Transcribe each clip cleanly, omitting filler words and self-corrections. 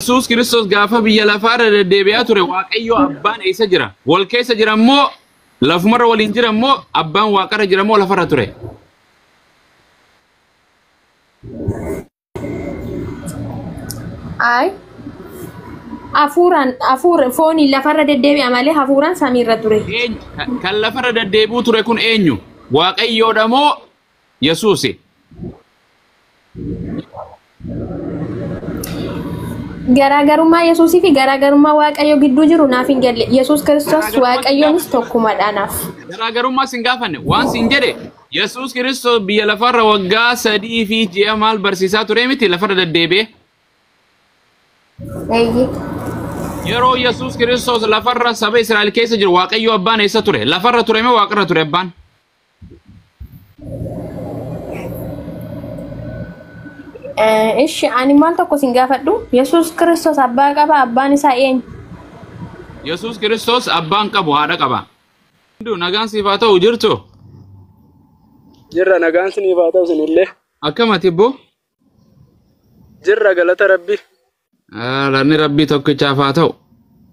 Yesuus Kiristoos gaafa biyya lafaarra deddeebi'aa ture Waaqayyo abbaan eessa jira? Wal keessa jira immoo lafumarra waliin jira immoo abbaan waaqarra jira immoo lafarra ture? Ay. Hafuuraan hafuura fooniin lafarra deddeebi'a malee hafuuraan samiirra ture. Eenyu kan lafarra deddeebi'u ture kun eenyu? Waaqayyoodha moo Yesuusi? Garaagarummaa Yesuusii fi garaagarummaa Waaqayyoo gidduu jiru naaf hin galle. Yesuus Kiristoos Waaqayyoonis tokkumadha naaf. Garaagarummaa sin gaafanne waan sin jedhe Yesuus Kiristoos biyya lafarra waggaa 3 fi ji'a maal barsiisaa ture miti lafarra deddeebi'e? Eeyyee. Yeroo Yesuus Kiristoos lafarra saba Israa'el keessa jiru Waaqayyo abbaan eessa ture? Lafarra ture moo waaqarra ture abbaan? Ishi ani maal tokko sin gaafadhu? Yesuus Kiristoos abbaa qaba, abbaan isaa eenyu? Yesuus Kiristoos abbaan qabu haadha qaba. Nagaan siif haa ta'u jirtu? Jirra nagaan siniif haa ta'u sinillee. Akkam ati boo? Jirra galata Rabbi. Galanni Rabbii tokkichaaf haa ta'u.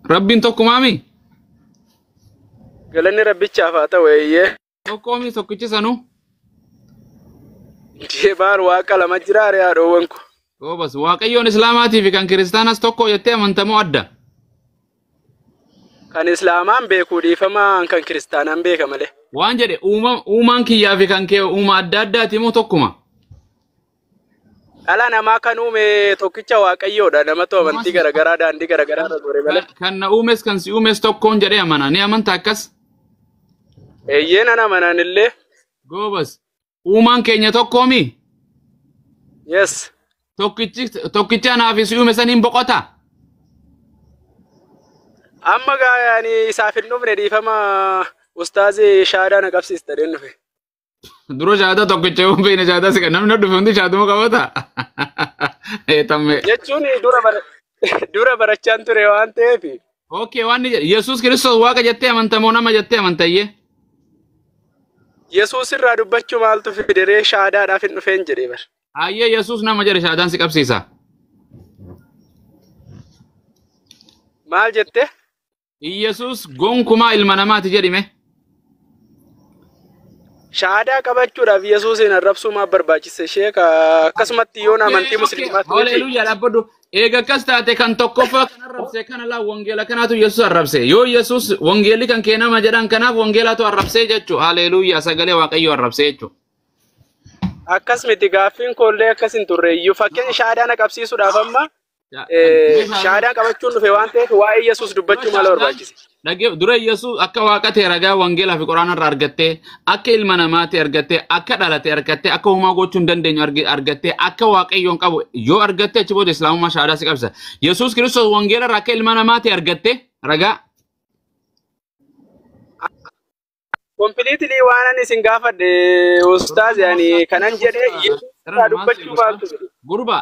Rabbiin tokkumaami? Galanni Rabbichaaf haa ta'u eeyyee. Tokkoomi tokkichi sanuu? Baar waaqa lama jira ari'aa dhoowwan ko. Goobas Waaqayyoon Islaamaatii fi kan Kiristaanas tokko jettee amantamoo adda? Kan Islaamaan beekuu dhiifamaan kan Kiristaanaan beeka malee. Waan jedhe uumaan kiyyaa fi kan kee uuma adda addaati moo tokkuma? Dhala namaa kan uume tokkicha Waaqayyoodha. Namatu amantii garaagaraa daandii garaagaraa irra gore malee. Kan na uumes kan si uumes tokkoon jedhee amana. Ni amanta akkas? Eeyyee nan amanan illee. Goobas. Uumaan keenya tokkoomi? Yes. Tokkichi anaa fi si uume saniin boqota? Amma gaayaan isaaf hin dhufne dhiifama ustaazii shaadaa na qabsiista dheen dhufe. Dura shaadaa tokkicha yoo beekne shaadaa si namni dhufe hundi shaaduma qabata. Eetamme. Jechuun dura barachaan ture waan ta'eef. Okay waan ni jedhe Yesuus Kiristoos waaqa jettee amantamoo nama jettee amantayyee? Yesuus irraa dubbachuu maaltu fideree shaadaadhaaf hin dhufeen jedhee bar. Ayyee Yesuus nama jedhe shaadaan si qabsiisa. Maal jette? Yesuus gonkumaa ilma namaati jedhime. Shaadaa qabachuudhaaf Yesuusin arrabsuu maaf barbaachise sheeka akkasumatti yoon amantii musliimaa ta'e. Haleluuyaa dhaabbadhu. Eega akkas taate kan tokkoffaa kan arrabse kana laa wangeela kanaatu Yesuus arrabse. Yoo Yesuus wangeelli kan kee nama jedhan kanaaf wangeelatu arrabse jechuu. Haleluuyaa sagalee Waaqayyoo arrabse jechuu. Akkas miti gaaffiin koollee akkas hin turre iyyuu fakkeenya shaadaa na qabsiisuudhaaf amma shaadaa qabachuun dhufe waan ta'eef waa'ee Yesuus dubbachuu maal barbaachise? Dura Yesuus akka waaqa ta'e ragaa wangeelaa fi quraana irraa argattee akka ilma namaatti argattee akka dhalate argattee akka uumaa gochuu hin dandeenyu argattee akka waaqayyoon qabu yoo argatte achi booda islaamummaa shaadaa si qabsa. Yesuus Kiristoos wangeela irraa akka ilma namaatti argatte ragaa. Kompiliitilii waan ani isin gaafadhe ustaaz ani kanan jedhee Yesuus irraa dubbachuu maaltu fide? Gurba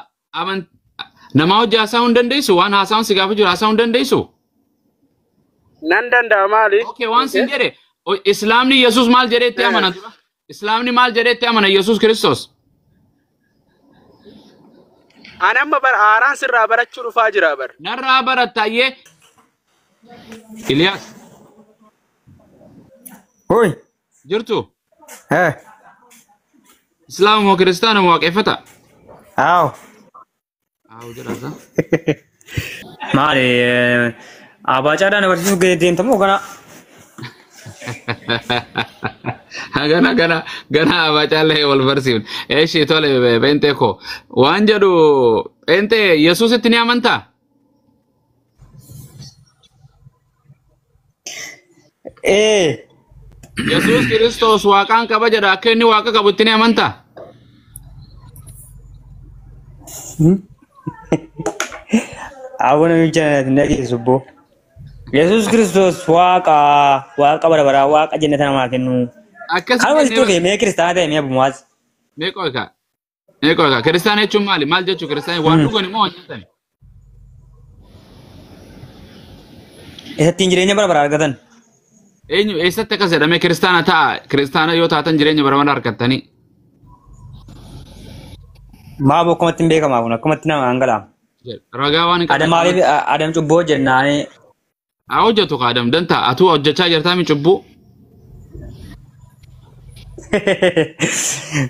namaa hojii haasa'uu hin dandeessu waan haasa'uun si gaafa jiru haasa'uu hin dandeessu. Nan danda'a maali? Okay waan sin jedhe Islaamni Yesuus maal jedhee itti amana dura? Islaamni maal jedhee itti amana Yesuus Kiristoos? Ani amma bara haaraan sirraa barachuu dhufaa jira bara. Narraa barattaayyee Iliyaas. Hoi. Jirtu? Islaama moo kiristaana moo waaqeffata? Aaw. Aaw jedhasa. Maali abaacaadhaan barsiisuuf deemtamoo gana? Gana gana gana abaacaallee wal barsiifne. Eeshi tole beentee koo waan jedhu beentee Yesuusitti ni amantaa? Ee. Yesuus Kiristoos waaqaan qaba jedha akka inni waaqa qabutti ni amantaa? Aboo namicha dhageessu boo. Yesuus Kiristoos waaqa waaqa bara baraa waaqa jannata namaa kennu. Akkas Kanuma sitti dhufe mee kiristaana ta'e mee abumaas. Mee qofa. Mee qofa. Kiristaana jechuun maali? Maal jechuu kiristaana? Waan dhugan immoo waan nyaatan? Isattiin jireenya bara baraa argatan. Eenyu eessatti akkas jedhamee kiristaana ta'a? Kiristaana yoo taatan jireenya bara baraa argattanii. Maa boo akkumatti hin beekamaa kun akkumatti nama hangalaa. Ragaa waan hin Adam maaliif Adam cubbuu hojjennaani? Haa hojjetu ka Adam dantaa atuu hojjechaa jirtaa mi cubbuu?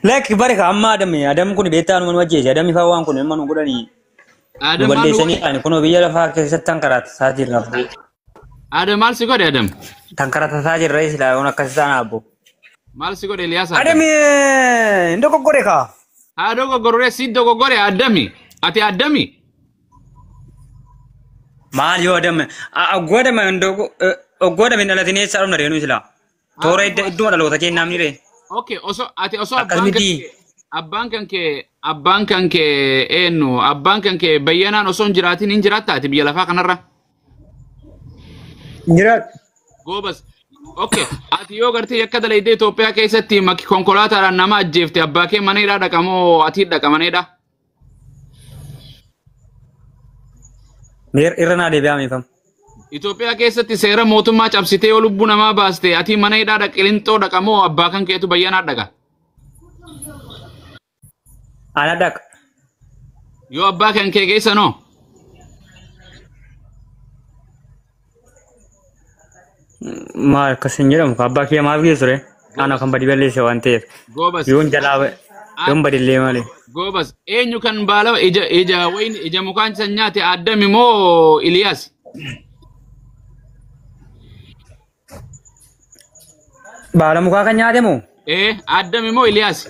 Lakki bari ka amma Adam Adam kun beektaa numa nu ajjeese Adam ifaa waan kun ilma nu godhanii nu Adam maal nu balleessanii godhe? ani kunoo biyya lafaa keessatti tankaratasaa jirra. Adam maal si godhe Adam? Tankaratasaa jirra silaa yoon akkas ta'an abbo. Maal si godhe Eliyaas Adam Adam? hin dogoggore kaa. Haa dogoggoree si dogoggore Adami. Ati Adami? Maal yoo Adam oggoo Adam hin oggoo Adam hin dhalatin eessaa dhumna reenuu silaa. Toora idduma dhaloota kennaa ni ree. Okay, osoo ati osoo Akkas abbaan kan miti. kee abbaan kan kee eenyu abbaan kan kee bayyanaan osoo hin jiraatin hin jiraatta ati biyya lafaa kanarra? Jiraatu. Goobas. Okay, ati yoo gartee yakka dalaydee Itoophiyaa keessatti makki konkolaataadhaan nama ajjeefte abbaa kee mana hidhaa dhaqa moo ati dhaqa mana hidhaa? Meer irra naa deebi'aa meefam. Itoophiyaa keessatti seera mootummaa cabsitee yoo lubbuu namaa baaste ati mana hidhaa dhaqa Qilinxoo dhaqa moo abbaa kan keetu bayyanaa dhaqa? Ana dhaqa. Yoo abbaa kan kee geessa noo? Maal akkas hin jedhamu abbaa kiyya maaf geessu ree? Ana kan badi balleesse waan ta'eef. Goobas. Yoon jalaa yoon badillee malee. Goobas. Eenyu kan baala ija ija wayin ija mukaan san nyaate Addami moo Iliyaas? Baala mukaa kan nyaate moo? Ee Addami moo Iliyaas?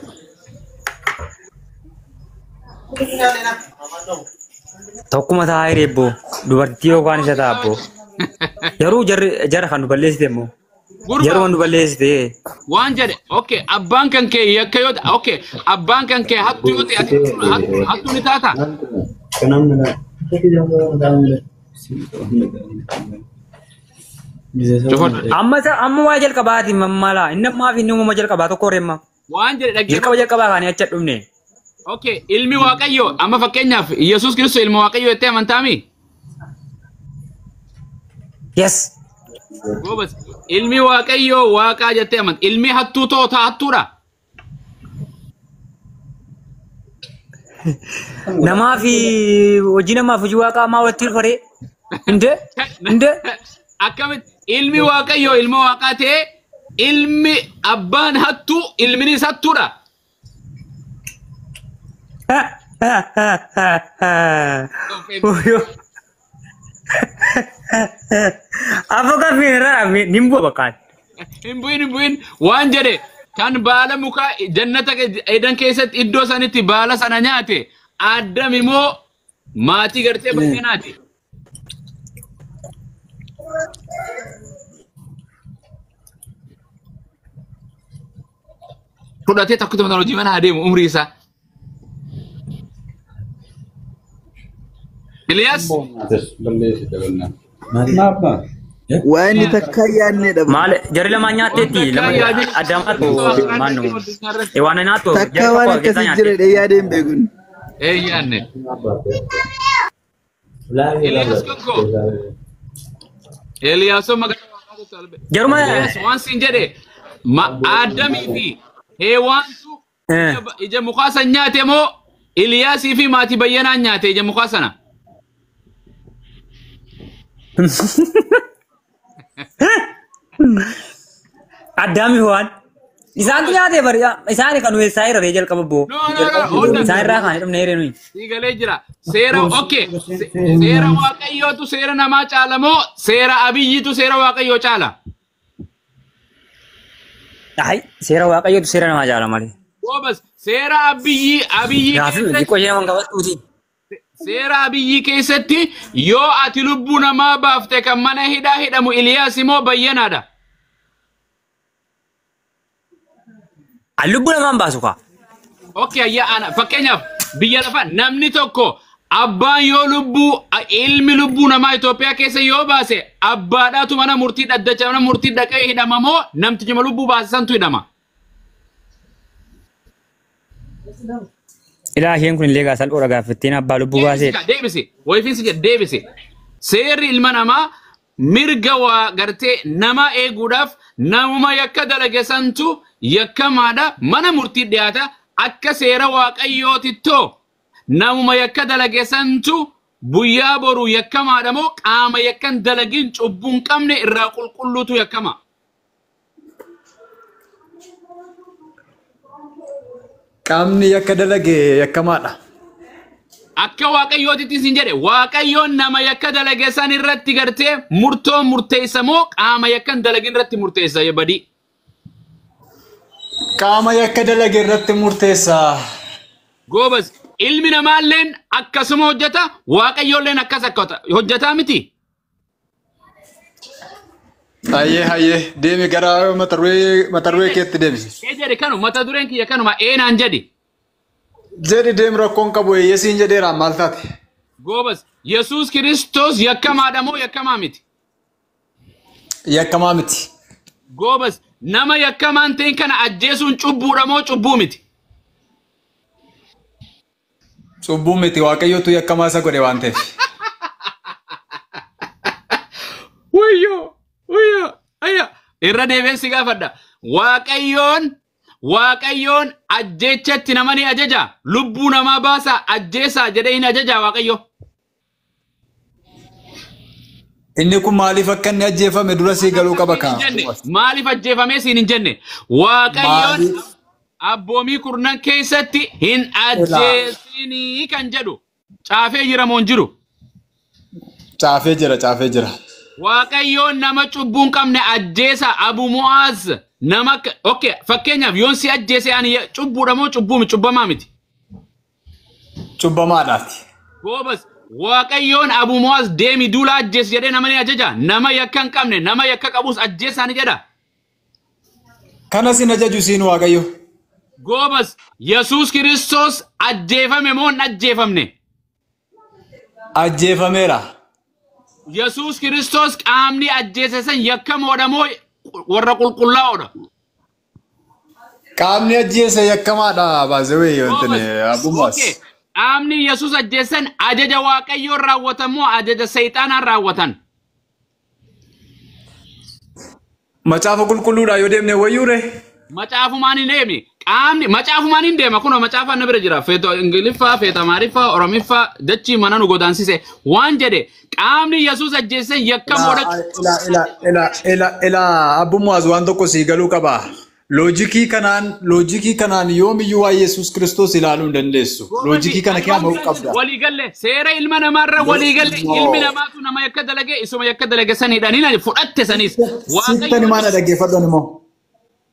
Tokkuma taa'ee reebboo dubartii yookaan isa taa'abboo. Garuu jarri jara kan nu balleessite immoo. Gurba Jaruma nu balleessite. waan jedhe okay abbaan kan kee yakka yoo okay abbaan kan kee hattu yoo ta'e ati hattu ni taata? Cufadhu. Amma isa amma waa jalqabaati mala inni ammaa fi inni uumama jalqabaa tokko reemma. Waan jedhe Jalqaba dhaggeeffadhu. jalqabaa kaanii achi dhumne. Okay ilmi Waaqayyoo amma fakkeenyaaf Yesuus Kiristoos ilma Waaqayyoo jettee amantaami? Yes. Goobas ilmi Waaqayyoo Waaqaa jettee amanta. Ilmi hattuu tootaa hattuudha. Namaa fi hojii namaaf hojii waaqaa maa walitti hirfaree? Indee? Indee? Akkamitti ilmi Waaqayyoo ilma Waaqaa ta'ee ilmi abbaan hattuu ilminis hattuudha. Afoo kan irraa nin bu'a bakkaan. Hin bu'in hin bu'in waan jedhe kan baala mukaa jannata edan keessatti iddoo sanitti baala sana nyaate Addam immoo maatii gartee bayyanaati. Fudhatee takka tokko hojii mana adeemu umrii isaa. Iliyaas Waa inni takka yaadne dhaba. Maal jarri lamaan nyaatteetti lama Addamaatu maal nu waan nyaattu Takka jarri waan tokko keessaa akkasii jira nyaatteetti. jedhee yaadee hin beekun. Ee yaadne. Iliyaas tokko. Eliyaasoo magaalaa Jaruma Eliyaas waan siin jedhe Addamii fi Heewaantu ija mukaa san nyaate moo Eliyaasii fi maatii bayyanaan nyaate ija mukaa sana? Addaami waan isaantu nyaate bari isaani kan weessaa irra jalqaba boo. No, no, no, hold on. Isaan irraa kan dhumne hiree nuyi. Sii galee jira. Seera okay. Seera Waaqayyootu seera namaa caala moo seera Abiyyiitu seera Waaqayyoo caala? Ay seera waaqayyootu seera namaa caala malee. Goobas seera Abiyyi Abiyyi Gaafii keessatti xiqqoo ishee naman qabattuuti. seera Abiyyi keessatti yoo ati lubbuu namaa baafte kan mana hidhaa hidhamu Iliyaas immoo bayyanaadha. An lubbuu namaan baasu kaa. Okay, ayyaa ana fakkeenyaaf biyya lafaa namni tokko abbaan yoo lubbuu ilmi lubbuu namaa Itoophiyaa keessa yoo baase abbaadhaatu mana murtii dhaddacha mana murtii dhaqee hidhama moo namtichuma lubbuu baase santu hidhama? Ilaa isheen kun illee salphoodha gaaffattiin abbaa lubbuu baaseedha. Deebisi wayifiinsi jedhe deebisi. Seerri ilma namaa mirga waa gartee nama eeguudhaaf namuma yakka dalage santu yakkamaadha mana murtii dhiyaata akka seera waaqayyootittoo namuma yakka dalage santu Guyyaa boruu yakkamaadha moo qaama yakkan dalagin cubbuu hin qabne irraa qulqulluutu yakkama? Qaamni yakka dalage yakkamaadha. Akka Waaqayyootitti isin jedhe, Waaqayyoon nama yakka dalage san irratti gartee murtoo murteessa moo qaama yakkan dalagin irratti murteessa badii? Qaama yakka dalage irratti murteessa. Goobas, ilmi namaalleen akkasuma hojjeta, Waaqayyoolleen akkas akka hojjetaa miti. Hayyee hayyee, deemi, gara mata duree keetti deemi. Ee jedhe, kanu mata dureen kiyya kanuma, eenaan jedhi. Jedhi, deem, rakkoon qabu, eeyyee siin jedheera, maal taate? Goobas, Yesuus Kiristoos yakkamaadha moo yakkamaa miti? Yakkamaa miti. Goobas, nama yakkamaan ta'in kana ajjeesuun cubbuudha moo cubbuu miti? Cubbuu miti, Waaqayyootu yakkamaa isa godhe waan ta'eef. Wayyoo! Wayyoo! Ayya! Irra deebiin si gaafadha. Waaqayyoon ajjeechatti nama ni ajaja. Lubbuu namaa baasaa, ajjeesaa jedhee hin ajaja Waaqayyo? Inni kun maaliif akka inni ajjeefame dura sii galuu qaba kaa. Hin jenne. Maaliif ajjeefamee siin hin jenne. Waaqayyoon Maaliif? Abboomii kurnan keessatti hin ajjeesinii kan jedhu caafee jira moo hin jiru? Caafee jira, caafee jira. Waaqayyoon nama cubbuu hin qabne ajjeesa Abu Mu'aaz nama okay, fakkeenyaaf yoon si ajjeese ani cubbuudha moo cubbuu cubbamaa miti? Cubbamaadhaati. Goobas, Waaqayyoon Abu Mu'aaz deemi duula ajjeesi jedhee nama ni ajaja? Nama yakka hin qabne, nama yakka qabus ajjeesaa ni jedha? Kana sin ajaju siin Waaqayyo. Goobas, Yesuus Kiristoos ajjeefame moo hin ajjeefamne? Ajjeefameera. Yesuus Kiristoos qaamni ajjeese san yakkamoodha moo warra qulqullaa'oodha? Qaamni ajjeese yakkamaadha baasewee yontini Abu Mu'aaz. Okay. Qaamni Yesuus ajjeesan ajaja Waaqayyoon raawwatan moo ajaja Seexaanaan raawwatan? Macaafa qulqulluudha yoo deemne wayyuure. Macaafumaan hin deemne. Qaamni macaafumaan hin deema, kunoo macaafaan na bira jira. Feeto Ingiliffaa, feeto Amaariffaa, Oromiffaa, dachii mana nu godaansise. Waan jedhe, qaamni Yesuus ajjeesan yakkamoodha. Ila ila ila ila ila, Abu Mu'aaz, waan tokko sii galuu qaba. Loojikii kanaan yoomiyyuu waa'ee Yesuus Kiristoos ilaaluu hin dandeessu. Loojikii kana kee ammoo qabda. Waliigalle, seera ilma namaarra waliigalle, ilmi namaatu nama yakka dalage isuma yakka dalage sanidha ni fudhatte sanis. Sittan himaa, na dhaggeeffadhan immoo.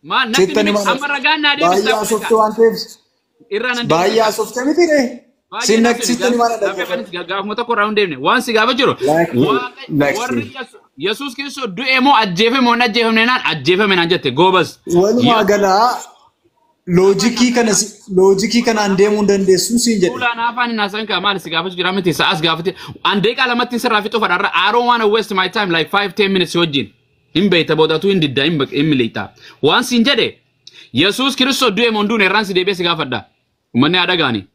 Maa natti Sittan himaa. amma ragaan naa Baay'ee deebisa. haasofte waan ta'eef. Irraa nan Baay'ee haasofte miti ree. Sittan himaa, na dhaggeeffadhu. Gaafuma tokko irraa hin deemne waan si gaafa jiru. Lakki, lakki. Warri Yesuus Kiristoos du'e moo ajjeefame moo hin ajjeefamne naan, ajjeefame naan jette, goobas. Walumaa galaa loojikii kanaan deemuu hin dandeessu siin jedhe. Fuulaan afaan hin haasa'in kaa, maal si gaafachuu jira miti, sa'as gaafate. An daqiiqaa lamatti sirraa fixuu fadha. I don't wanna waste my time, like 5-10 minutes wajjin. Hin beekta, boodatu hin didda, hin miliqxa. Waan siin jedhe, Yesuus Kiristoos du'e moo hin duune, irraan si deebi'ee si gaafadha. Uummanni haa dhagaani.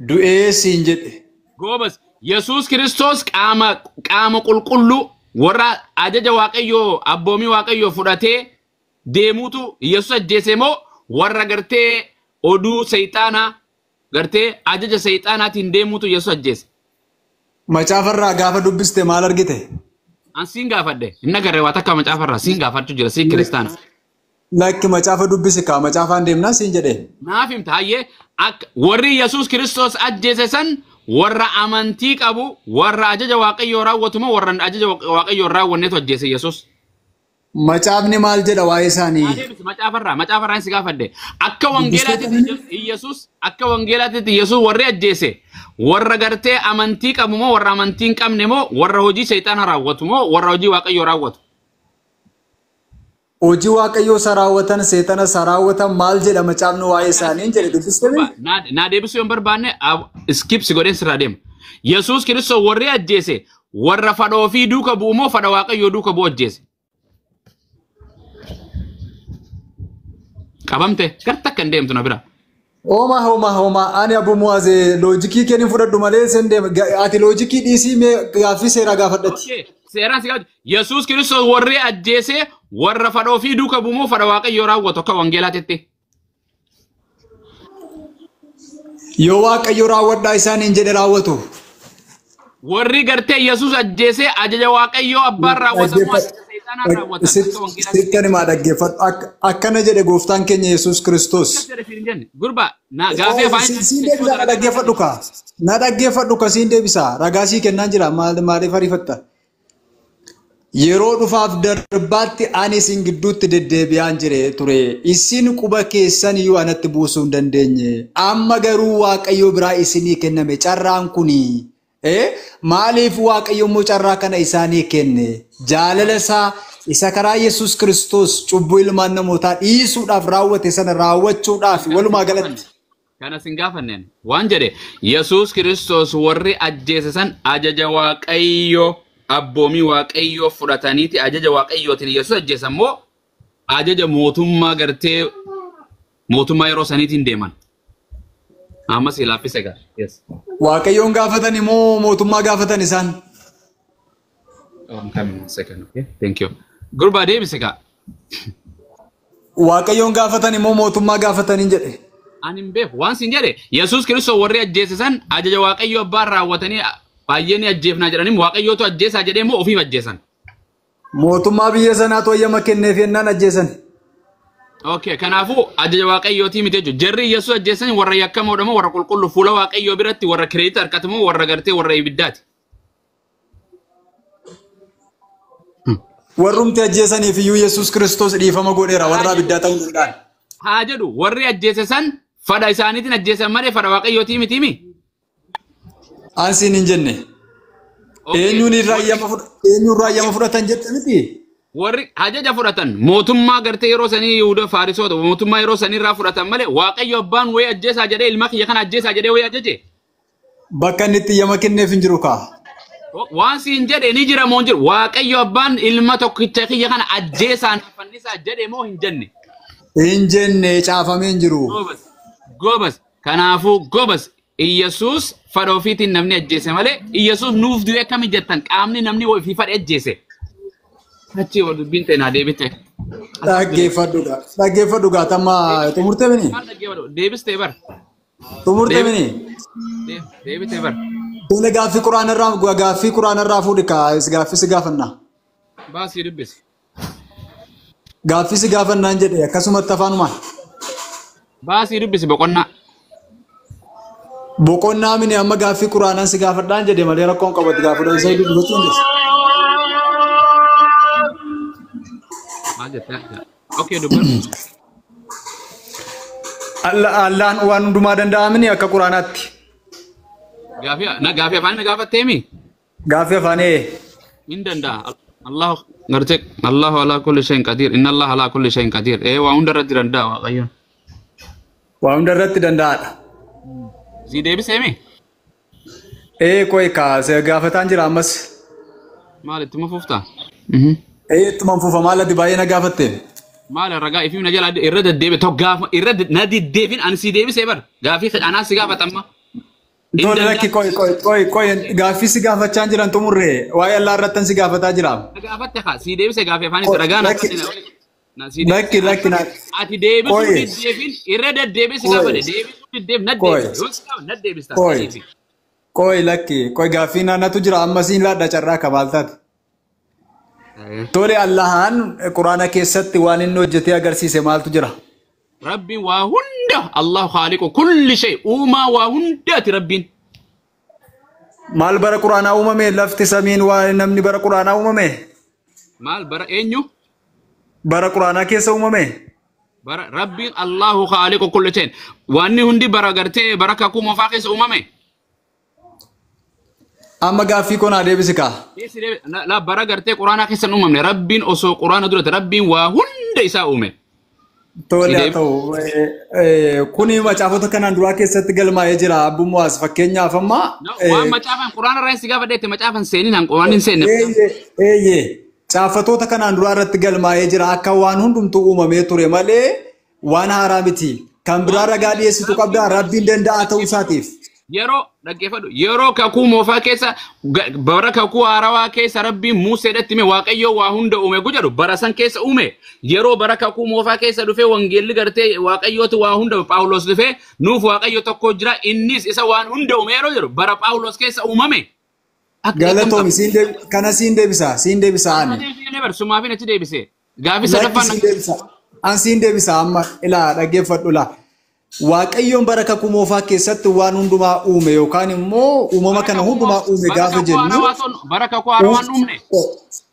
Du'ee siin jedhe. Goobas, Yesuus Kiristoos qaama qulqulluu warra ajaja Waaqayyoo, abboomii Waaqayyoo fudhatee deemuutu Yesuus ajjeese moo warra gartee oduu seexaanaa, gartee ajaja seexaanaatiin deemuutu Yesuus ajjeese? Macaafarraa gaafa dubbiste maal argite? An siin gaafadhe, hin agarre waa takka macaafarraa, siin gaafachuu jira, siin kiristaana. Lakki, macaafa dubbisi kaa, macaafaan deemnaa siin jedhe. Naaf himta, hayyee, akka warri Yesuus Kiristoos ajjeese san warra amantii qabu, warra ajaja Waaqayyoo raawwatu moo warra ajaja Waaqayyoo hin raawwannetu ajjeese Yesuus? Macaafni maal jedha waa'ee isaanii? Adeemsi macaafarraa si gaafadhe. Akka wangeelaatitti Yesuus, akka wangeelaatitti Yesuus warri ajjeese warra gartee amantii qabu moo warra amantii hin qabne moo warra hojii seexaana raawwatu moo warra hojii Waaqayyoo raawwatu? Hojii Waaqayyoo isa raawwatan, seexana isa raawwatan, maal jedha macaafni waa'ee isaanii jedhe, dubbiste mi? Naa deebisuu yoo hin barbaanne skip si godheen sirraa deema. Yesuus Kiristoos warri ajjeese warra fadha ofii duuka bu'u moo fadha Waaqayyoo duuka bu'u ajjeese? Qabamte garta akka hin deemtu na bira. Hooma hooma hooma, ani Abu Muwaazee loojikii kee ni fudhadhu malee sen deema. Ati loojikii dhiisii, mee gaaffii seeraa gaafadhati. Okay, seeraan si gaafatu. Yesuus Kiristoos warri ajjeese warra fadha ofii duuka bu'u moo fadha Waaqayyoo raawwatu akka wangeelaatitti? Yoo Waaqayyo raawwadhaa isaaniin jedhe raawwatu. Warri gartee Yesuus ajjeesee ajaja Waaqayyoo abbaan raawwatamu ajaja seexanaan raawwatan. Akka wangeelaa Sitti himaa, dhaggeeffadhu. Akkana jedhe gooftaan keenya Yesuus Kiristoos. Gurbaa na gaafii afaan Siin deebisa, na dhaggeeffadhu kaa. Na dhaggeeffadhu ka, siin deebisa. Ragaa sii kennaan jira, maaliif ariifatta? Yeroo dhufaaf darbaatti ani isin gidduutti deddeebi'aan jire ture. Isin quba keessan iyyuu anatti buusuu hin dandeenye. Amma garuu Waaqayyo biraa isinii kenname carraan kuni. Maaliif Waaqayyo immoo carraa kana isaanii kenne? Jaalala isaa isa karaa Yesuus Kiristoos cubbuu ilmaan namootaa dhiisuudhaaf raawwate sana raawwachuudhaaf walumaa galatti. Kana sin gaafanneen waan jedhe, Yesuus Kiristoos warri ajjeese san ajaja Waaqayyoo, abboomii Waaqayyoo fudhataniiti ajaja Waaqayyootiin Yesuus ajjeesan moo ajaja mootummaa gartee mootummaa yeroo saniitiin deeman? Ammas laaffise gaa. Yes. Waaqayyoon gaafatan immoo mootummaa gaafatan isaan? Oh, I'm coming in a second. Okay. Thank you. Gurbaa, deebise gaa. Waaqayyoon gaafatan immoo mootummaa gaafataniin jedhe. Ani hin beeku. Waan sin jedhe, Yesuus Kiristoos warri ajjeese san ajaja Waaqayyoo abbaan raawwatanii baay'ee ni ajjeefnaa jedhanii, Waaqayyootu ajjeesaa jedhee moo ofiif ajjeesan? Mootummaa biyya sanaatu hayyama kenneef yennaan ajjeesan. Okay, kanaafuu ajaja Waaqayyootii miti jechuudha. Jarri Yesuus ajjeesan warra yakkamoodha moo warra qulqulluu fuula Waaqayyoo biratti warra credit argatu moo warra gartee warra ibiddaati? Warrumti ajjeesaniif iyyuu Yesuus Kiristoos dhiifama godheera, warra abiddaa ta'uu danda'an. Haa jedhu, warri ajjeese san fadha isaaniitiin ajjeesan malee fadha Waaqayyootii miti mi? An siin hin jenne. Eenyuun irraa hayyama fudhatan jette miti? Warri ajaja fudhatan mootummaa gartee yeroo sanii Yihuuda Faarisoota mootummaa yeroo sanii irraa fudhatan malee Waaqayyo abbaan wayii ajjeesaa jedhee, ilma kiyya kana ajjeesaa jedhee wayii ajaje? Bakka inni itti hayyama kenneef hin jiru kaa. Waan siin jedhe, ni jira moo hin jiru? Waaqayyo abbaan ilma tokkicha kiyya kana ajjeesaan fannisaa jedhe moo hin jenne? Hin jenne, caafamee hin jiru. Gobas. Gobas. Kanaafuu gobas. Iyyasuus fadha ofiitiin namni ajjeese malee Iyyasuus nuuf du'e akkami jettan, qaamni namni ofii fadhe ajjeese? Achi wal dubbiin ta'e naa deebite. Dhaggeeffadhu gaa. Dhaggeeffadhu gaa, tamma xumurtee mini? Maal dhaggeeffadhu? Deebistee bar. Xumurtee mini? Deebitee bar. Tole, gaaffii quraanarraa fuudhi kaa, gaaffii si gaafannaa. Baasii dubbisi. Gaaffii si gaafannaan jedhe, akkasumatti afaanumaan. Baasii dubbisi boqonnaa. Boqonnaa mini, amma gaaffii quraanaan si gaafadhaan jedhe malee rakkoon qabatu gaafadha isa dubbifachuu dandeessa. Maal jettee? Okay, dubbadhu. Allahan waan hundumaa danda'amini akka quraanaatti? Gaaffii afaan na gaafatteemi? Gaaffii afaanii. Hin danda'a. Allah gartee Allahu ala kulli shay'in qadir. Inna Allah ala kulli shay'in qadir. Ee, waa hunda irratti danda'a Waaqayyoon. Waa hunda irratti danda'aadha. Si deebiseemi? Ee, qoy kaa, gaafataan jira ammas. Maal ittuma fuftaa? Ee, ittuma fufa, maal ati baay'ee na gaafatte. Maal ragaa ifii na jala irra deddeebi tokko gaafa irra na deddeebin, ani si deebisee bar, gaafii anaa si gaafatamma. Tole, lakki, qoy qoy qoy qoy, gaaffii si gaafachaa jiran xumurre, waa'ee Allah irrattan si gaafataa jira. Na gaafatte haa, si deebise gaafii afaan ragaa na Lakki. na si deebise. Lakki, lakki, na Ati deebisuu Qoy. deddeebin, irra deddeebi si Qoy. gaafate, deebisuu deddeeb na Qoy. deebise, yoo si gaafa na deebista. Qoy. Saniifi. Qoy, lakki, qoy, gaaffii naannatu jira, amma siin laadha carraa kabaal taate. Tole, Allahan quraana keessatti waan inni hojjetee agarsiise maaltu jira? Rabbiin waa hunda, Allahu khaaliqu kulli shay, uumaa waa hundaati Rabbiin. Maal bara quraanaa uumame, lafti, samiin, waa namni bara quraanaa uumame? Maal bara eenyu? Bara quraanaa keessa uumame? Bara Rabbiin Allahu khaaliqu kulli shay. Wanni hundi bara gartee bara kakuu moofaa keessa uumame. Amma gaaffii koo naa deebisi kaa. La, bara gartee quraanaa keessa hin uumamne. Rabbiin osoo quraana duratti Rabbiin waa hunda isaa uume. Tole, haa ta'u. Kuni macaafota kanaan duraa keessatti galmaa'ee jira. Abbummaas fakkeenyaaf amma. Waan macaafan quraana irraa si gaafa macaafan seenin han quraan hin seenne. Eeyyee, caafatoota kanaan duraa irratti galmaa'ee jira. Akka waan hundumtuu uumamee ture malee waan haaraa miti. Kan biraa ragaa dhiyeessitu qabdaa Rabbiin danda'aa ta'uu isaatiif? Yeroo, dhaggeeffadhu, yeroo kakuu moofaa keessa, bara kakuu haarawaa keessa Rabbiin Museedhatti hime, Waaqayyo waa hunda uume jedhu bara san keessa uume. Yeroo bara kakuu moofaa keessa dhufee wangeelli gartee Waaqayyootu waa hunda, Phaawulos dhufee nuuf Waaqayyo tokko jira, innis isa waan hunda uume yeroo jedhu bara Phaawulos keessa uumame. Galatoomi kana siin deebisa siin deebisa ani. Sumaafin achi deebise. Gaaffii Lakki sadaffaan siin deebisa. An siin deebisa amma ilaa dhaggeeffadhu laa. Waaqayyoon bara kakuu moofaa keessatti waan hundumaa uume yookaan immoo uumama kana hundumaa uume gaafa jennu. Bara kakuu haaraa waan uumne.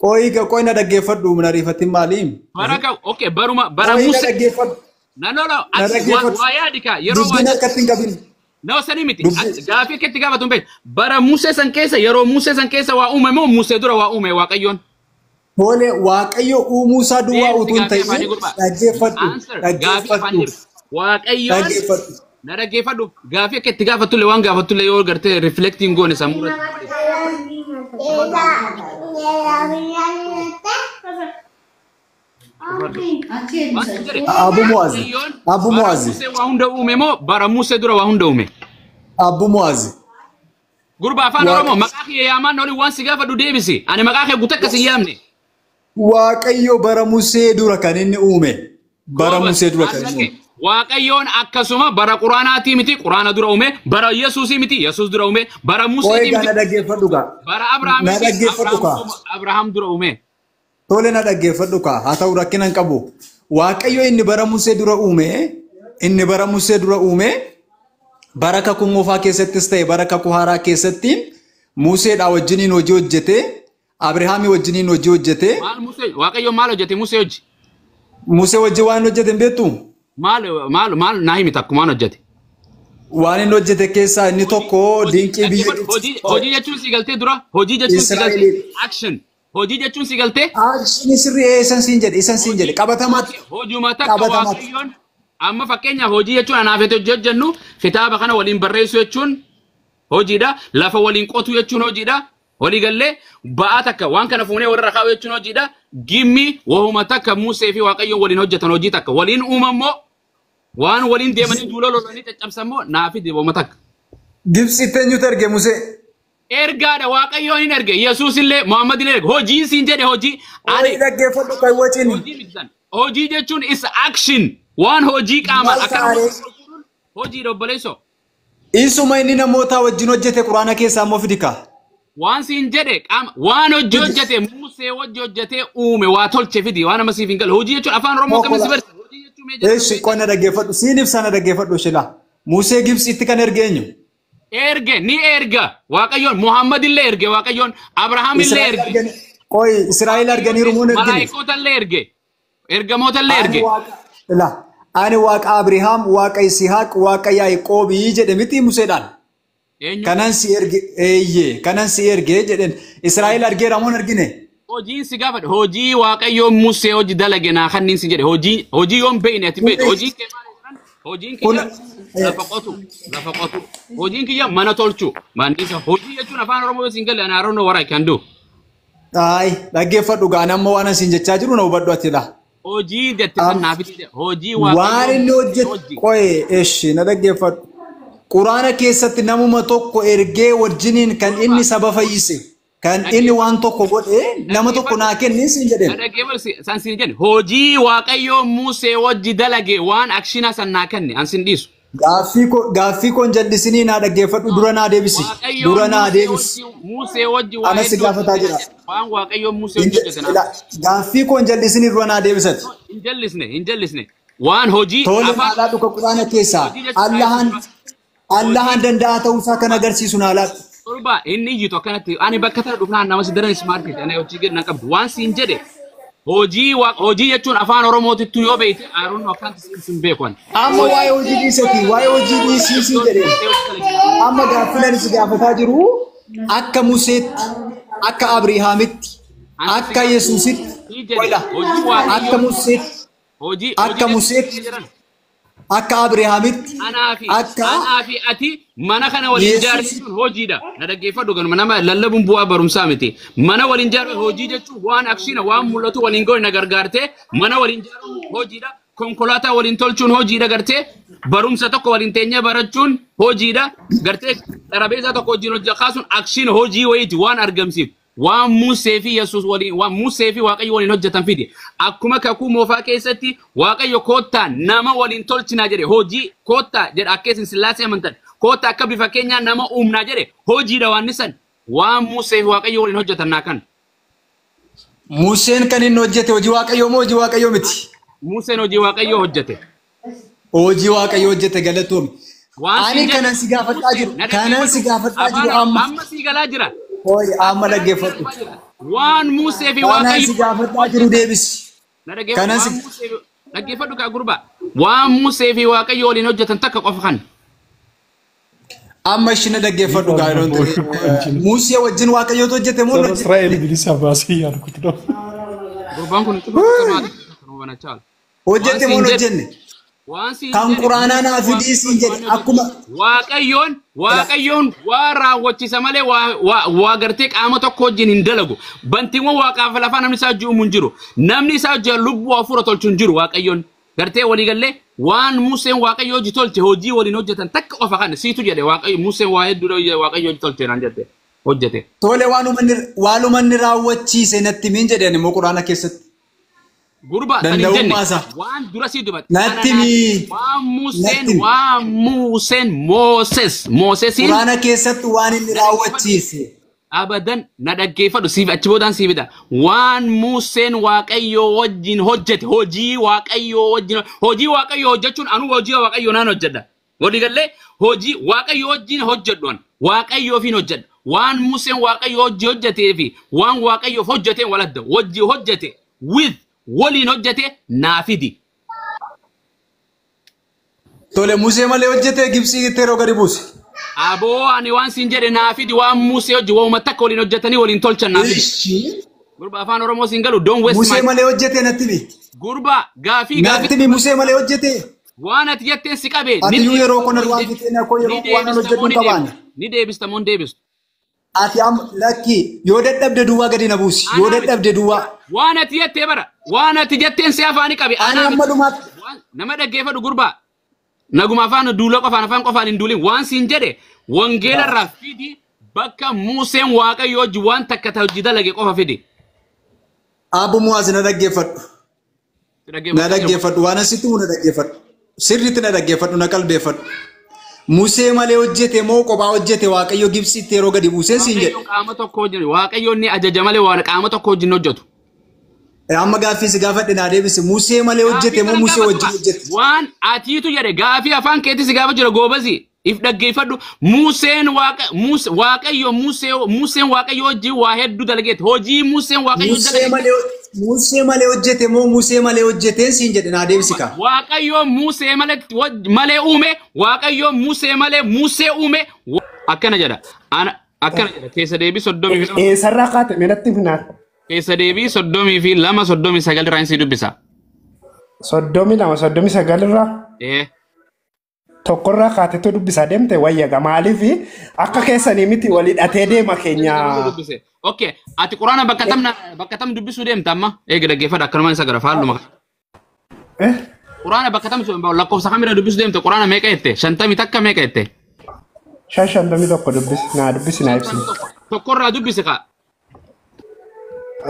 Qoyi qoyi na dhaggeeffadhu na ariifatin maaliim? Bara okay baruma bara Qoyi na Musee. dhaggeeffadhu. No no no Na ati dhaggeeffadhu. waa yaadi kaa yeroo waa Dubbiin harkatti hin qabin. No sanii miti. Dubbi- Gaaffii akka itti gaafatu hin beektu. Bara Musee san keessa yeroo Musee san keessa waa uume moo Musee dura waa uume Waaqayyoon? Tole Waaqayyo uumuu isaa duwwaa Deemsi utuu hin gaaffii afaanii ta'in gurbaa. dhaggeeffadhu Answer gaaffii dhaggeeffadhu afaanii Waaqayyoon dhaggeeffadhu. na dhaggeeffadhu gaaffii akka itti gaafattullee waan gaafattullee yoo gartee reflecting goone sammuu irratti. Waan jedhe Abu Mu'aaz Waaqayyoon Abu bara Mu'aaz Musee waa hunda uume moo bara Musee dura waa hunda uume? Abu Mu'aaz Gurba afaan Waaqa- Oromoo maqaa kiyya yaamaan olii waan si gaafadhu deebisi. Ani maqaa kee guutuu akkas hin yaamne. Waaqayyo bara Musee dura kan inni uume bara Musee dura kan inni uume. Waaqayyoon akkasuma bara Quraanaatii miti Quraana dura uume, bara Yesuusii miti Yesuus dura uume, bara Qoyi Museetii gaa na miti dhaggeeffadhu gaa. bara Abrahaamii Na miti dhaggeeffadhu kaa. Abrahaam dura uume. Tole na dhaggeeffadhu kaa haa ta'u rakkina hin qabu. Waaqayyo inni bara Musee dura uume inni bara Musee dura uume bara kakuu moofaa keessattis ta'e bara kakuu haaraa keessatti Museedhaa wajjiniin hojii hojjete Abrahaamii wajjiniin hojii hojjete Maal Musee Waaqayyoon maal hojjete Musee hojii? Musee wajjin waan hojjete hin beektu? Maal maal maal naa himi takkumaan hojjete. Waan inni hojjete keessaa inni tokko dinqii biyya Hojii hojii jechuun si galtee dura hojii jechuun si galtee Israa'eliif. action hojii jechuun si galtee Akshinii sirrii isan siin jedhe isan siin jedhe qabatamaatti hojuma takka Qabatamaatti. Waaqayyoon amma fakkeenyaaf hojii jechuun anaaf hojii hojjennu kitaaba kana waliin barreessuu jechuun hojiidha. Lafa waliin qotuu jechuun hojiidha. Walii gallee ba'aa takka waan kana fuunee warra kaa'u jechuun hojiidha. Gimmi wahuma takka Musee fi Waaqayyoon waliin hojjetan hojii takka. Waliin uumammoo waan waliin deemanii duula lolanii caccabsammoo naafi wahuma takka. Gibxitti eenyutu erge Musee? Ergaadha Waaqayyoon hin erge Yesuus illee Muhammad illee erge hojii siin jedhe hojii Ani ani dhaggeeffadhu kan waciin. hojii miti san. Hojii jechuun is action waan hojii qaamaan Maal akka taaree? hojii obboleessoo. Isuma inni namoota wajjin hojjete quraana keessaa immoo fidi kaa. Waan siin jedhe qaama waan hojii hojjete Musee hojii hojjete uume waa tolche fidi waan nama siif hin galle hojii jechuun afaan Oromoo kamiin si barsiisa hojii jechuun mee jedhu Eessi qonna dhaggeeffadhu siin ibsa na dhaggeeffadhu shila. Musee Gibxitti kan erge eenyu? erge ni erga Waaqayyoon Muhammad illee erge Waaqayyoon Abrahaam illee Israa'el erge argani. Qoyi Israa'el arganiiru moo hin ergine? malaayikoota illee erge ergamoota illee Ani erge waaqa ila ani waaqa Abrahaam, waaqa Yisihaaq, waaqa Yaaqoobii jedhe miti Museedhaan. eenyu Kanan si erge eeyyee kanan si erge jedheen Israa'el argeera moo hin argine? hojiin si gaafadhe hojii Waaqayyoon Musee hojii dalage naa kanniin si jedhe hojii hojii yoon beekne ati beekte hojiin kee maal jedhan hojiin Kun kiyya lafa qotu lafa qotu hojiin kiyya mana tolchu maandisa hojii jechuun afaan Oromoo yoo siin galle ana I don't know what I can do. Ay dhaggeeffadhu gaan amma waan asiin jechaa jiru na hubadhu ati laa. Hojii jette san naaf itti hojii Waan Waaqayyoon inni hojjete hojii. qoye eshi na dhaggeeffadhu. Quraana keessatti namuma tokko ergee wajjiniin kan inni saba fayyise kan inni waan tokko godhe nama tokko naa kenni siin Na jedheen. dhaggeeffadhu san siin jenne hojii Waaqayyoon Musee wajji dalage waan akshinaa san naa kenne an sin dhiisu. Gaaffii koon jallisinii naa dhaggeeffadhu dura naa deebisi. Dura Waaqayyoon naa Musee deebisi. wajji Musee wajji waa Ana si hedduu gaafataa hojjete jira. waan Waaqayyoon Musee wajji hojjete naa Gaaffii koon jallisinii dura naa deebisati. hin jallisne hin jallisne waan hojii Tole afaan maalaa dhuka quraana keessaa hojii jechuun Allahan Allahan danda'aa ta'uusaa kan agarsiisu naa laatu. torba inni iyyitu akkanatti ani bakka tana dhufnaan nama si daran ismaarti ana hojii gad na qabdu waan siin jedhe hojii hojii jechuun afaan Oromootitti yoo beekte I don't know akkanatti siin sin beeku ani. Amma waa'ee hojii dhiisati waa'ee hojii dhiisii jedheen. Amma gaaffiin si gaafataa jiru akka Museetti, akka Abrahaamitti, akka Yesuusitti, qoyla, Hojii akka Waaqayyoo Museetti, hojii akka hojii Museetti, jedhan akka Abrahaamitti, anaa fi akka anaa fi ati mana kana waliin Yesuus. ijaarre jechuun hojiidha. Na dhaggeeffadhu ganuma nama lallabuun bu'aa barumsaa miti. Mana waliin ijaarre hojii jechuun waan akshiina waan mul'atu waliin goone na gargaarte mana waliin ijaaruun hojiidha. Konkolaataa waliin tolchuun hojiidha gartee barumsa tokko waliin teenyee barachuun hojiidha gartee xarabeessaa tokko wajjin hojii kaasuun akshiina hojii wayiiti waan argamsiif. Waan Musee fi Yesuus waliin waan Musee fi Waaqayyo waliin hojjetan fide. Akkuma kakuu moofaa keessatti Waaqayyo koottaa nama waliin tolchinaa jedhe hojii koottaa jedhe akka isin sillaasee amantan koottaa akka bifa keenyaa nama uumnaa jedhe hojiidha waan san. Waan Musee fi Waaqayyo waliin hojjetan naa kan. Museen kan inni hojjete hojii Waaqayyoo moo hojii Waaqayyoo miti? Museen hojii Waaqayyoo hojjete. Hojii Waaqayyoo hojjete galatoomi. Waan Ani siin jedhe kanan si gaafadhaa jiru. na Kanan si dhaggeeffadhu. gaafadhaa jiru Afaan amma. amma sii galaa jira. Hooyi amma dhaggeeffadhu. Waan Musee fi Kanan Waaqayyo si gaafadhaa jiru deebisi. na dhaggeeffadhu. Kanan Waan si Musee fi dhaggeeffadhu kaa gurbaa. Waan Musee fi Waaqayyo waliin hojjetan takka qofa kan. Amma ishii na dhaggeeffadhu gaa yeroo ta'e. Musee wajjin Waaqayyootu hojjete moo hin Saba hojjete? Israa'el bilisa baasee ያልኩት ነው። Gurbaan kun cufa maali? Kanuma Hojjete moo Waan hin siin jedhe hojjenne? waan siin Kan jedhe quraanaa naa Musee fidii siin jedhe waan akkuma Waaqayyoon Waaqayyoon waa raawwachiisa malee waa gartee qaama tokko wajjin hin dalagu. Bantiiwwan waaqaaf lafaa namni isaa hojii uumu hin jiru. Namni isaa hojii lubbuu hafuura tolchu hin jiru Waaqayyoon. Gartee waliigallee waan Museen Waaqayyo hojii tolche hojii waliin hojjetan takka qofa kan siitu jedhe Waaqayyo Museen waa hedduu Waaqayyo hojii tolche naan jette hojjete. Tole waanuma inni raawwachiise natti miin jedhan immoo quraana keessatti. Gurbaa san hin jenne Danda'ummaa isaa. waan dura sii dubbate. Natti mii. Waan Museen Natti mi. waan Museen Mooses Moosesiin Quraana keessatti waan inni raawwachiise. Abadan na dhaggeeffadhu siif achi boodaan siif fida. Waan Museen Waaqayyoo wajjin hojjete hojii Waaqayyoo wajjin hojii Waaqayyoo hojjechuun anuu hojii Waaqayyoo naan hojjedha. Waliigallee hojii Waaqayyoo wajjin hojjedhu an Waaqayyoofiin hojjedha. Waan Museen Waaqayyoo hojii hojjetee fi waan Waaqayyoof hojjeteen waladda hojii hojjete with waliin hojjete naa fidi. Tole Musee malee hojjete Gibxii yeroo gadi buuse. Aboo ani waan siin jedhe naa fidi waan Musee hojii waanuma takka waliin hojjetanii waliin tolchan naa fidi. Ishii. Gurba afaan Oromoo siin galu don't waste Musee my malee hojjete natti mi. Gurba gaafii Natti gaafii mi Musee malee hojjete. waan ati jetteen si qabe Ati ni iyyuu yeroo deebista kana moo waan hin fixeen akkoo ni yeroo waan deebista moo hojjedhu ni hin qabaanne. deebistu ni deebista moo hin deebistu. Ati amma lakki yoo dadhabde duwwaa gadi na buusi. Yoo Anaa miti dadhabde duwwaa. waan ati jettee bara waan ati jetteen si afaani qabe Ani anaa amma miti dhumaatti. waan nama dhaggeeffadhu gurbaa naguma afaan duula qofaan afaan qofaan hin duulin waan siin jedhe wangeela irraa fidi bakka Museen Waaqayyo hojii waan takka ta hojii dalage qofa fidi. Abbo Muwaaz na dhaggeeffadhu. Si Na dhaggeeffachaa jiru. dhaggeeffadhu. Waan asitti huu na dhaggeeffadhu. Sirriitti na dhaggeeffadhu na qalbeeffadhu. Musee malee hojjete moo kophaa hojjete Waaqayyo Gibxitti yeroo gadi buusee siin jedhe. Waaqayyo qaama tokko wajjin Waaqayyo inni ajaja malee waan qaama tokko wajjin hojjetu. Amma gaaffii si gaafadhe naa deebisi. Musee malee hojjete Gaafii moo kanan Musee gaafatu wajjin kaa. hojjete? Waan atiitu jedhe gaafii afaan keetti si gaafa jira goobazi. If dhaggeeffadhu Museen waaqa Muse Waaqayyo Musee Museen Waaqayyo hojii waa hedduu dalageeti. Hojii Museen Waaqayyo Musee dalage. malee Musee malee hojjete moo Musee malee hojjeteen siin jedhe naa deebisi kaa. Waaqayyo Musee malee malee uume Waaqayyo Musee malee Musee uume akkana jedha. Ana akkana jedha keessa deebii 32 Eessarraa kaate meelatti finaan? keessa deebii 32 39 irraa si dubbisa. 32 39 irraa Ee. tokkorraa kaatetu dubbisaa deemte wayyaga maaliif akka keessanii miti walii hidhatee deema keenya. Dubbise. Okay, ati quraana bakka tam bakka tam dubbisuu deemta amma? Eegi dhaggeeffadha akkanumaan isa gara faalluma. Eh? Quraana bakka tam lakkoofsa kamirra dubbisuu deemte quraana meeqa jette? 51 meeqa jette? 51 dubbisi naa dubbisi naa ibsi. Tokkorraa dubbisi kaa.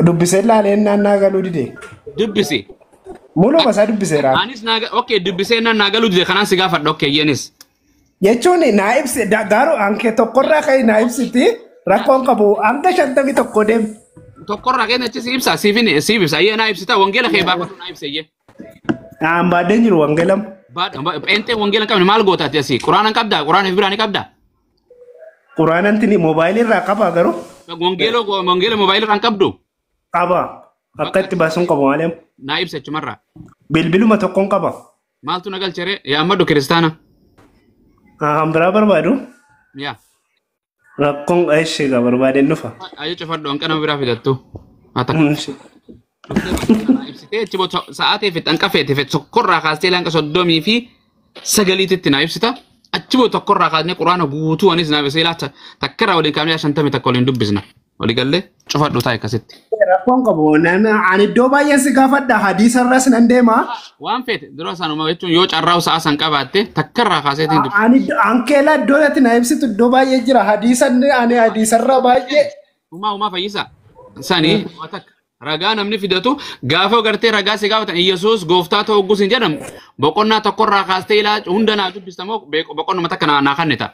Dubbisee laaleen naannaa galuu dide. Dubbisi. Muluma isaa dubbiseera. Anis naa okay dubbisee naan naa galuu dide kanaan si gaafadha okay yeenis. Jechuun naa ibsi garuu hanke tokkorraa ka'e naa ibsiti rakkoon qabu hanga 51 deemu. Tokkorraa keenya achi si ibsa siifin siif ibsa ayyee naa ibsita wangeela kee baafatu naa ibsa ayyee. Naan baadheen jiru wangeelamu. Pheenxee wangeela hin qabne maal goota ati asii? Quraana hin qabdaa? Quraana fi biraa ni qabdaa? Quraananti moobaayilii irraa qaba garuu. Wangeela wangeela moobaayilii irraa hin qabdu? Qaba. Akka itti baasuun qabu malee. Naa ibsa achumarraa. Bilbiluma tokkoon qaba. Maaltu na galchere? Yaa ammaddu kiristaana. Kan biraa barbaadu. Yaa. Rakkoon ishee gaa barbaadeen dhufa. Ayyee cufadhu hanqa nama biraa fidattu. Haa takka. Ibsitee achi booda sa'aatii fi hanqa feete feete tokkorraa kaastee hanqa 39tti naa ibsita. Achi booda tokkorraa kaasnee quraana guutuu anis naa ibsee laata takkarraa waliin kaafnee 51 waliin dubbisna. Walii gallee cufadhu taa'e akkasitti. Rakkoon qabu ani iddoo baay'een si gaafadha hadiisa irras nan deema. Waan feete dura sanuma jechuun yoo carraa sa'a san qabaatte takkarraa kaaseetiin dubbisa. Ani ankeela iddoo ati na ibsitu iddoo baay'ee jira hadiisa ani hadiisarra baay'ee. Uumaa uumaa fayyisa. Sanii waa takka. Ragaa namni fidatu gaafa gartee ragaa si gaafatan Iyyasuus gooftaa ta'uu oggus hin jedhamu boqonnaa tokkorraa kaastee ilaa hunda naa dubbista moo boqonnuma takka naa kennita.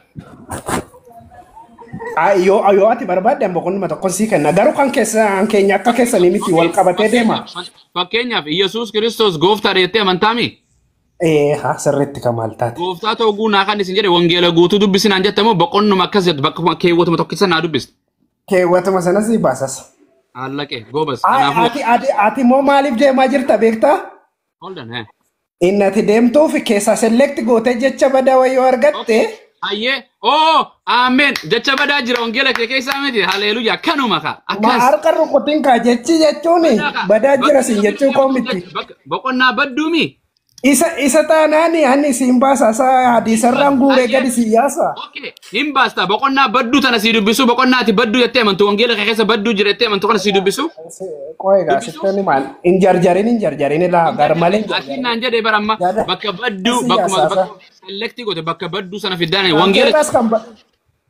Yoo ati barbaadde boqonnuma tokko sii kenna. Garuu kan keessa keenya akka keessanii miti wal qabatee deema. Fakkeenyaaf Yesuus Kiristoos gooftaadha jettee amantaami? Haa sirriitti kan maal taate. Gooftaa ta'uu naa kan isin jedhe wangeela guutuu dubbisinaan jettamoo boqonnuma akkas jettu bakkuma keewwatuma tokkicha naa dubbiste. Keewwatuma sana sii baasas. Allaqe goobas kanaafuu. Ati immoo maaliif deemaa jirta beektaa? Hold on. Inni ati deemtuuf keessaa select gootee jecha badaa wayii yoo argatte. Ayyee oo ameen jecha badaa jira wangeela kee keessaa miti haleluuyaa kanuma ka Ma harka rukutiin kaa jechi jechuun badaa jira siin jechuu koo miti. Boqonnaa badduumi. Isa taanaani ani siin baasa isa hadiisarraan guuree gadi siin yaasa. Hin baasta boqonnaa badduu tana sii dubbisu boqonnaa ati badduu jettee amantu wangeela kee keessa badduu jira jettee amantu kana sii dubbisu. Qoy egaa sitti maal hin jarjarin hin jarjarin ilaa gar malee hin Atiin naan jedhee bara amma bakka badduu bakkuma bakka selektii goote bakka badduu sana fiddaan wangeela.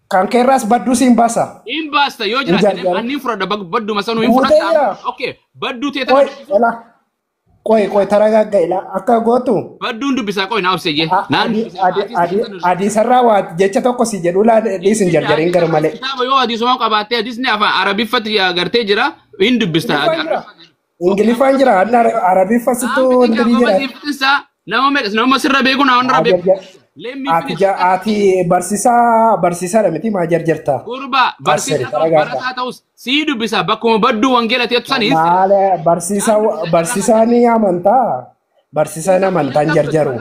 Kan keerraas badduu siin baasa. Hin baasta yoo jiraate anni fudhadha bakka badduma sanuu hin fudhadha. Okay badduu ta'e tana. Qoy qoy taragaagga ilaa akka gootu. Badduun dubbisaa qoy naa obseyyee. Hadiisarraa waa jecha tokko si jedhu laa dhiisin jarjariin gar malee. Kitaaba yoo hadiisuma qabaattee hadiisni afaan arabiffatti gartee jira hin dubbista. Ingiliffaan jira arabiffa sittuu wanti jira. Nama meeqa nama sirra beeku nama irra beeku. Ati barsiisaa barsiisaadha miti maa jarjarta. Gurbaa barsiisaa barataa ta'us sii dubbisa bakkuma badduu wangeela ta'etu sani. Maal barsiisaa barsiisaan amantaa barsiisaan amantaan jarjaru.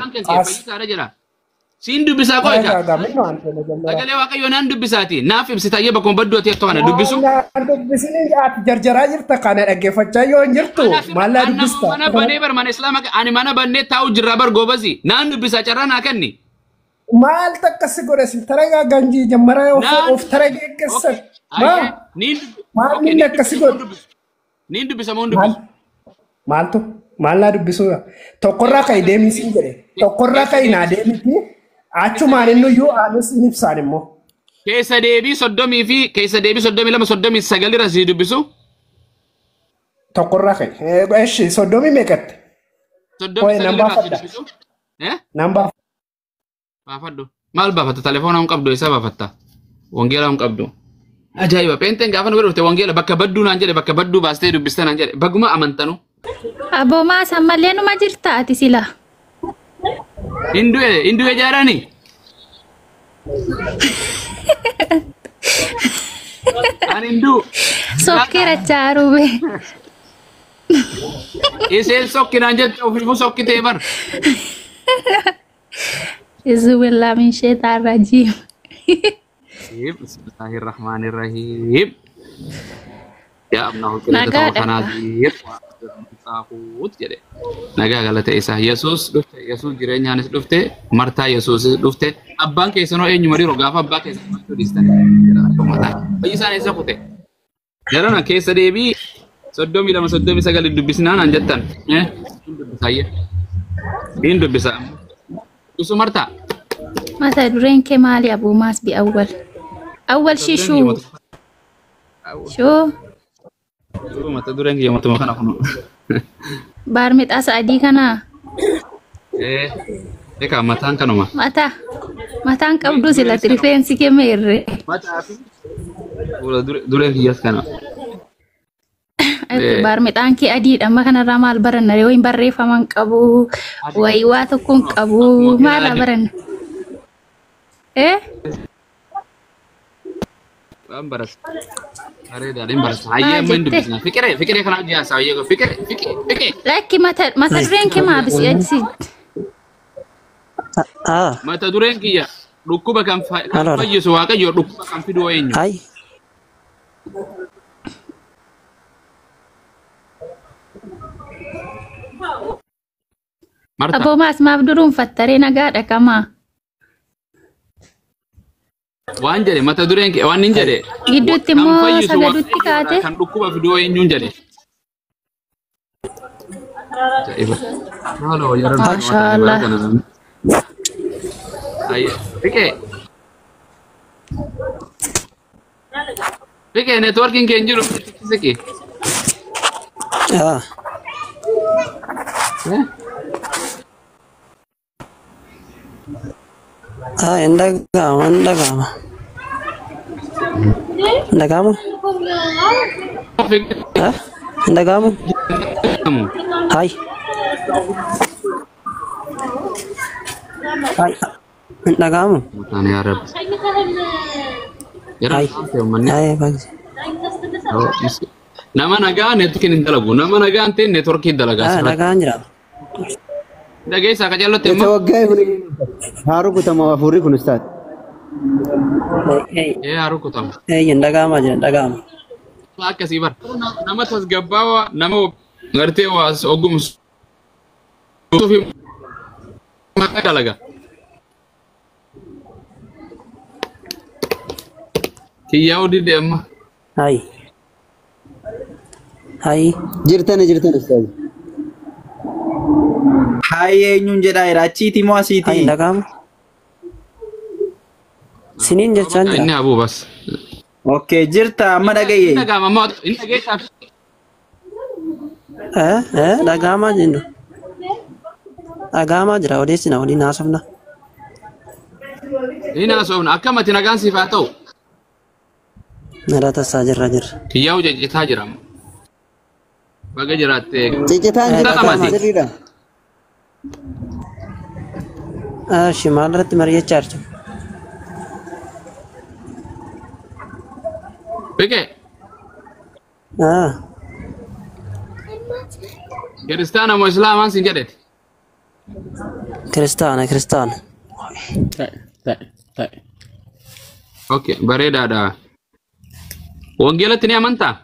Siin dubbisaa qoy ka. Sagalee Waaqayyoo naan dubbisaati. Naaf ibsitayyee bakkuma badduu ta'etu kana dubbisu. Naan dubbisini ati jarjaraa jirta kana dhaggeeffachaa yoo hin jirtu maallaa dubbista. Mana banee bar mana islaama ani mana bannee taa'u jirra bar goobasi. Naan dubbisaa carraa naa kenni. Maal takka si godhe si taragaaggaa jammara of taragaaggessan. Maal inni akkasi godhe? Niin dubbisa moo hin dubbisu? Maaltu? Maal naa dubbisuudha? Tokkorraa ka'i deemii siin jedhe. Tokkorraa ka'i naa deemiti. Achumaan inni iyyuu aanus hin ibsaan immoo. Keessa deebii 30 fi keessa deebii 32 39 irra si dubbisu. Tokkorraa ka'i. Eshi 30 meeqatti? 39 irra si dubbisu. Nan baafadha. Baafadhu. Maal baafatta? Telefoona hin qabdu eessaa baafatta? Wangeela hin qabdu. Ajaa'iba! Pheenxeen gaafa nu bira dhufte wangeela bakka badduu naan jedhe bakka badduu baastee dubbiste naan jedhe baguma amantanu. Aboomaa sammallee numa jirta ati sila. Hindu'e jaarani? Ani hinduu. Sokkeera chaarube. Isheen sokki naan jette ofiifuu sokkitee bar. Izubillah min shaitan rajim. Bismillahirrahmanirrahim. Ya abnahu qilata khanazir taakhut jedhe. Nagaa galata isaa Yesuus dhufte Yesuus jireenyaanis dhufte martaa Yesuusis dhufte abbaan keessanoo eenyu mariiroo gaafa abbaa keessan gochuu dhiistan fayyisaan eessa kute jarana keessa deebii 32 39 dubbisnaan an jettan hin dubbisaayyee hin dubbisaa Isu martaa. Mata dureen kee maali abuumaas bi awwal? Awwal shishuu. Shuu. Mata dureen kiyya matuma kana kunu. Baarmixaasa adii kanaa. Egaa mataan kanuma. Mataa. Mataan qabdu silatti rifeensi kee meerre. Mataa fi fuula dureen kiyyaas kana. Baarmixaan kee adiidha. Amma kanarraa maal baranna? Yoo hin barreeffaman qabu, wayii waa tokko hin qabu, maal baranna? Waan barata. Bareedaadha hin barata. Hayyee amma hin dubbisna. Fiqiree fiqiree kana hojii haasaa hayyee fiqiree fiqiree fiqiree. Lakki mata dureen kee maa bisi achi. Mata dureen kiyya dhukkuba kan fayyisu Waaqayyo dhukkuba kan fidu eenyu? Aboomaas maaf duruunfattaree nagaadha kamaa. Waan jedhe mata dureen waan hin jedhe. Gidduutti immoo sagadutti kaate. Kan dhukkuba fiduu eenyuun jedhe. Maashaallah. Fiqee. Fiqee neetwoorkiin kee hin jiru siqi. Hin dhaga'ama hin dhaga'ama. Dhaga'amu? Hin dhaga'amu? Hai. Hai. Hin dhaga'amu? Yaa Rabbi. Hai. Hai baay'ee. Nama nagaa neetworkiin hin dalagu. Nama nagaa hin ta'in neetworkiin dalagaa. Dhagaan jira. Dhageessaa qaceellotti immoo. Waggaa kun haa rukutamu hafuurri kun ustaad. Ee haa rukutamu. Hin dhaga'amaa jira dhaga'ama. Akkasii bara. Nama tasgabbaawaa nama gartee waa ogumsu. Dalaga. Kiyyaa'uu dide amma. Hai. Hai. Jirtani jirtani ustaad. Hai eenyuun jedhaa jira achiiti moo asiiti? Hai dhaga'ama. Siniin jechaan jira. Inni habuu bas. Okay jirta amma dhagaye. Dhaga'ama amma inni dhageessaaf. Dhaga'amaa jennu. Dhaga'amaa jira odeessina waliin haasofna. Inni haasofna akkamati nagaan siif haa ta'u. Nagaa tasaa jirra jirra. Kiyyaa'uu ciccitaa jira. Baga jiraatte. Ciccitaan jira sirriidha. Ashi maal irratti mari'achaa jirtu? Biqee. Kiristaana moo Islaamaan siin jedheti? Kiristaana kiristaana. Okay bareedaadha. Wangeelatti ni amantaa?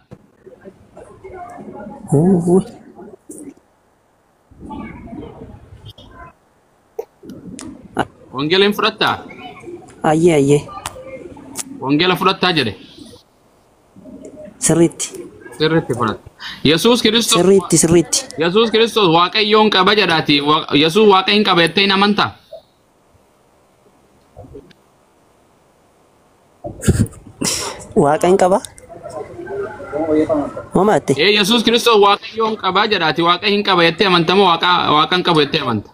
Wangeela hin fudhattaa? Ayyee ayyee. Wangeela fudhattaa jedhe. Sirriitti. Sirriitti fudhatta. Yesuus Kiristoos. Sirriitti sirriitti. Yesuus Kiristoos Waaqayyoon qaba jedhaati. Yesuus Waaqa hin qaba jettee hin amantaa? Waaqa hin qaba? Mamaatti. Ee Yesuus Kiristoos Waaqayyoon qaba jedhaati. Waaqa hin qaba jettee amanta moo Waaqa hin qabu jettee amanta?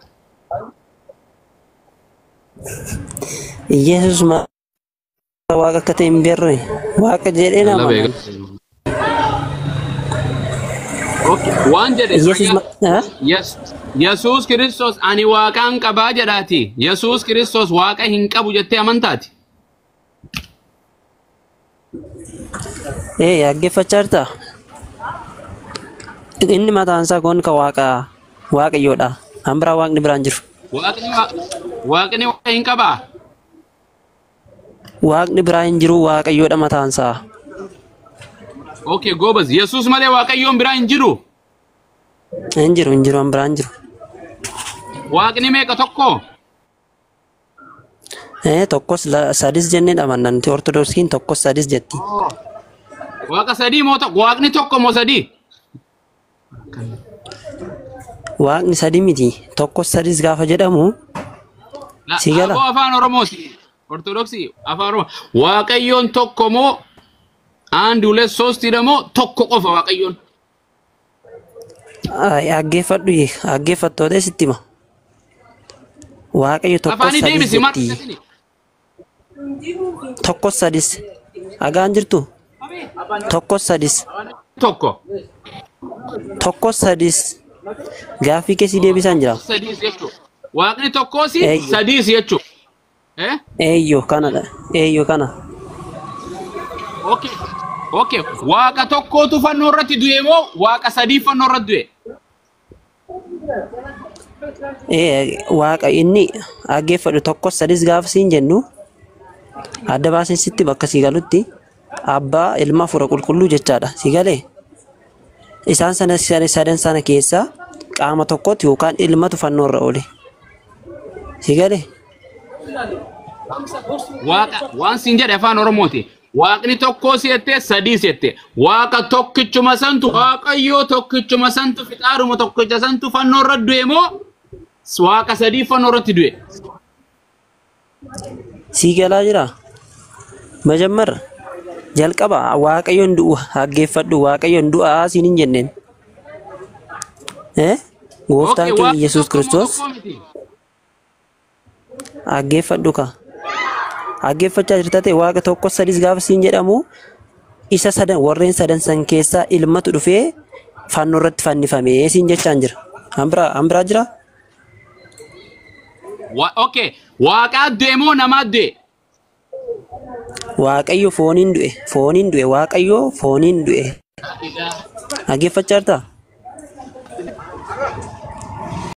Yesuus Waaqa akka ta'e hin beekne. Waaqa jedhee nama. Waan jedhe. Yesuus Kiristoos ani Waaqaan qabaa jedhaati. Yesuus Kiristoos Waaqa hin qabu jettee amantaati. Ee dhaggeeffachaa jirtaa? Inni mataan isaa kun ka Waaqa Waaqayyoodha. Kan biraa Waaqni biraan jiru. Waaqni Waaqa hin qabaa? Waaqni biraa hin jiru Waaqayyoodha mataan isaa. Okay goobas Yesuus malee Waaqayyoon biraa hin jiru. Hin jiru hin jiru an biraa hin jiru. Waaqni meeqa tokko? Tokkos sadis jennee amanna nuti Ortodoksiin tokkos sadis jetti. Waaqa sadii moo tokko? Waaqni tokko moo sadii? Waaqni sadii miti. Tokkos sadis gaafa jedhamu si gala. Aboo afaan Oromooti. Ortodoksii afaan Oromoo. Waaqayyoon tokko moo አንድ ሁለት ሶስት ደግሞ tokko qofa Waaqayyoon. Dhaggeeffadhu dhaggeeffattoota sitti hima. Waaqayyo tokkos sadis jetti. Tokkos sadis. Dhagaan jirtu? Tokkos sadis. Tokko. Tokkos sadis. Gaaffii keessi deebisaan jira. Sadis jechuudha. Waaqni tokkos sadis jechuudha. Eeyyoo kanadha. Eeyyoo kana. Okay. Okay. Waaqa tokkootu fannoo irratti du'e moo waaqa sadii fannoo irratti du'e? Waaqa inni dhaggeeffadhu tokkos sadis gaafa siin jennu adda baaseen sitti bakka sii galutti abbaa ilma hafuura qulqulluu jechaadha. Si galee isaan sana sadan sana keessaa qaama tokkotti yookaan ilmatu fannoo irra oole. Si galee? Waaqa waan siin jedhe afaan Oromooti. Waaqni tokkoo si jettee sadii si jettee waaqa tokkichuma santu waaqayyoo tokkichuma santu fixaaruma tokkicha santu fannoo irra du'e moo waaqa sadii fannoo irratti du'e? Si galaa jira? Majammar jalqaba waaqayyoon du'u dhaggeeffadhu waaqayyoon du'aa siin hin jenneen. Gooftaan keenya Yesuus Kiristoos dhaggeeffadhu ka. Dhaggeeffachaa jirta ta'e waaqa tokko sadis gaafa siin jedhamu isa sadan warreen sadan san keessaa ilmatu dhufee fannoo irratti fannifamee siin jechaan jira. Hambiraa jira? Okay. Waaqaa du'e moo namaa du'e? Waaqayyo fooniin du'e. Fooniin du'e. Waaqayyo fooniin du'e. Dhaggeeffachaa jirtaa?